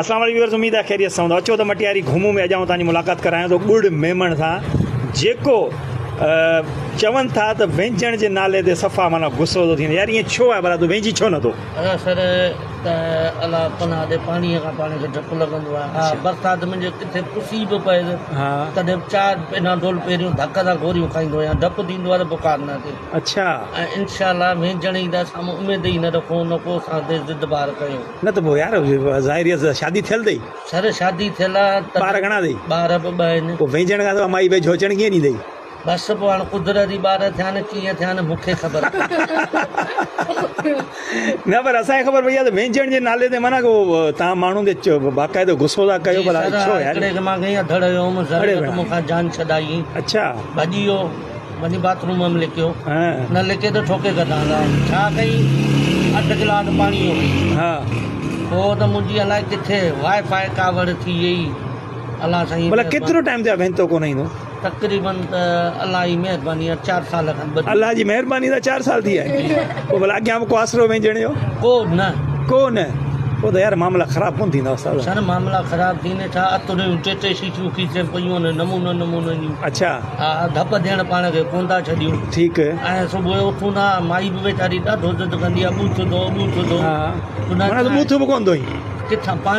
اسلام عليڪم ويورز اميد آهي خيريت سان هوندا اچو ته مٽياري گهمون ۾ اڄ آئون توهان جي ملاقات ڪرايان ٿو ڳڙ ميمڻ سان جيڪو چون ٿا ته وينجڻ جي نالي تي صفا معنيٰ غصو ٿو ٿيندي يار ائين ڇو آهي ڀلا تون وينجي ڇو نٿو. ادا سر ته الله پناهه ڏي پاڻي کان پاڻ کي ڊپ لڳندو آهي ها برسات ۾ جي ڪٿي پسي به پئي تڏهن به چار پيناڊول پهريون ڌڪ سان گوريون کائيندو آهيان ڊپ ٿيندو آهي ته بخار نه اچي. اڇا. ۽ انشاء الله وينجڻ جي ته اسان اميد ئي نه رکون نه ڪو اسان تي ضد بار ڪيو. نه ته پوء يار ظاهري آ شادي ٿيل اٿئي. سر شادي ٿيل آ. ٻار گهڻا اٿئي؟ ٻار به ٻه آهن. پوء وينجهڻ کان سواء مائي ويجهو اچڻ ڪيئن ڏيندئي؟ بس پوء هاڻ قدرتي ٻار ٿيا آهن ڪيئن ٿيا آهن مون کي خبر ڪانهي. نه پر اسان کي خبر پئي آ ته وينجهڻ جي نالي تي معنيٰ ڪو توهان ماڻهن تي باقاعدو غصو ٿا ڪيو جي ڀلا سر ڇو يار؟ هڪڙي کي مان گئي اڌڙ هيو هوم ذري گهٽ مون کان جان ڇڏائي. اڇا. ڀڄي ويو. وڃي باٿ روم ۾ لڪيو. نه لڪي ته ٺوڪي ڪڍان ها. ڇا ڪئي اڌ گلاس پاڻي جو پي. پوء ته منهنجي الائي ڪٿي واء فاء ڪاوڙ ٿي ويئي. الله سائين ڀلا ڪيترو ٽائيم ٿيو آهي وينتو ڪونه ايندو؟ تقريبن ته الله جي مهرباني آهي چار سال کن ٻڌي. الله جي مهرباني سان چار سال ٿي ويا آهن. پوء ڀلا اڳيان به ڪو آسرو وينجڻ جو؟ ڪو نه. ڪو نه. پوء ته يار معاملا خراب ڪونه ٿيندا استاد. سر معاملا خراب ٿيندي ڇا عطر جون ٽي ٽي شيشيون کيسي ۾ پيون آهن نمونن نمونن جون. اڇا. ها ڌپ ڏيڻ پاڻ کي ڪونه ٿا ڇڏيون. ٺيڪ. ۽ صبح جو اٿون ٿا مائي به ويچاري ڏاڍو ضد ڪندي آهي ٻوٿ ڌو ٻوٿ ڌو. ها معنيٰ ته ٻوٿ به ڪونه ڌوئين. ڪٿان پاڻي.